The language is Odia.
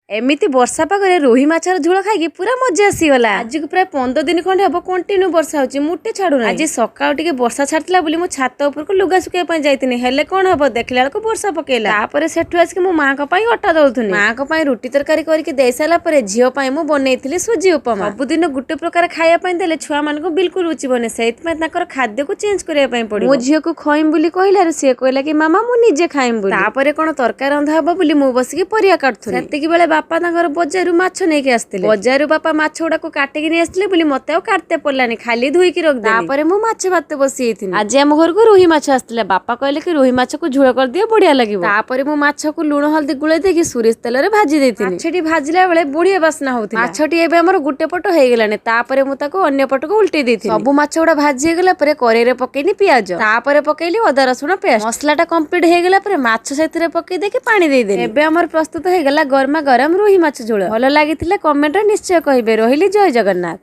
ଏମିତି ବର୍ଷା ପାଗରେ ରୋହି ମାଛର ଝୋଳ ଖାଇକି ପୁରା ମଜା ଆସିଗଲା। ଆଜିକୁ ପ୍ରାୟ 15 ଦିନ ଖଣ୍ଡେ ହବ କଣ୍ଟିନ୍ୟୁ ବର୍ଷା ହଉଛି, ମୁଟେ ଛାଡୁନାହିଁ। ଆଜି ସକାଳୁ ଟିକେ ବର୍ଷା ଛାଡିଥିଲା ବୋଲି ମୁଁ ଛାତ ଉପରକୁ ଲୁଗା ଶୁଖେଇବା ପାଇଁ ଯାଇଥିଲି। ହେଲେ କଣ ହବ, ଦେଖିଲା ବେଳକୁ ବର୍ଷା ପକେଇଲା। ତାପରେ ସେଠୁ ଆସିକି ମୁଁ ମାଙ୍କ ପାଇଁ ଅଟା ଦଳୁଥିଲି। ମାଙ୍କ ପାଇଁ ରୁଟି ତରକାରୀ କରିକି ଦେଇ ସାରିଲା ପରେ ଝିଅ ପାଇଁ ମୁଁ ବନେଇଥିଲି ସୁଜି ଉପମା। ସବୁଦିନ ଗୋଟେ ପ୍ରକାର ଖାଇବା ପାଇଁ ଦେଲେ ଛୁଆ ମାନଙ୍କୁ ବିଲକୁଲ ରୁଚିବନି। ସେଇଥିପାଇଁ ତାଙ୍କର ଖାଦ୍ୟକୁ ଚେଞ୍ଜ କରିବା ପାଇଁ ପଡିବ। ମୋ ଝିଅକୁ ଖଇମ୍ ବୋଲି କହିଲାରୁ ସିଏ କହିଲା କି ମାମା, ମୁଁ ନିଜେ ଖାଇମ୍ ବୋଲି। ତାପରେ କଣ ତରକାରୀ ରନ୍ଧା ହବ ବୋଲି ମୁଁ ବସିକି ପରିବା କାଟୁଥିଲି। ସେତିକି ବେଳେ ବାପା ତାଙ୍କର ବଜାରରୁ ମାଛ ନେଇକି ଆସିଥିଲେ। ବଜାରରୁ ବାପା ମାଛ ଗୁଡାକୁ କାଟିକି ନେଇ ଆସିଥିଲେ ବୋଲି ମତେ ଆଉ କାଟତେ ପଡିଲାନି, ଖାଲି ଧୋଇକି ରଖିଦେଲି। ତାପରେ ମୁଁ ମାଛ ଭାତ ବସିଯାଇଥିଲି। ଆଜି ଆମ ଘରକୁ ରୋହି ମାଛ ଆସିଥିଲା। ବାପା କହିଲେ କି ରୋହି ମାଛକୁ ଝୋଳ କରିଦିଅ, ବଢିଆ ଲାଗିବ। ତାପରେ ମୁଁ ମାଛକୁ ଲୁଣ ହଳଦୀ ଗୋଳେଇ ଦେଇକି ସୋରିଷ ତେଲରେ ଭାଜି ଦେଇଥିଲି। ମାଛଟି ଭାଜିଲା ବେଳେ ବଢିଆ ବାସ୍ନା ହଉଥିଲା। ମାଛଟି ଏବେ ଆମର ଗୋଟେ ପଟ ହେଇଗଲାଣି। ତାପରେ ମୁଁ ତାକୁ ଅନ୍ୟ ପଟକୁ ଉଲ୍ଟେଇ ଦେଇଥିଲି। ସବୁ ମାଛ ଗୁଡା ଭାଜି ହେଇଗଲା ପରେ କରେଇରେ ପକେଇଲି ପିଆଜ, ତାପରେ ପକେଇଲି ଅଦା ରସୁଣ ପେଷ୍ଟ। ମସଲାଟା କମ୍ପ୍ଲିଟ ହେଇଗଲା ପରେ ମାଛ ସେଥିରେ ପକେଇ ଦେଇକି ପାଣି ଦେଇଦେଲି। ଏବେ ଆମର ପ୍ରସ୍ତୁତ ହେଇଗଲା ଗରମା ଗରମ ରୋହି ମାଛ ଝୋଳ। ଭଲ ଲାଗିଥିଲେ କମେଣ୍ଟରେ ନିଶ୍ଚୟ କହିବେ। ରହିଲି, ଜୟ ଜଗନ୍ନାଥ।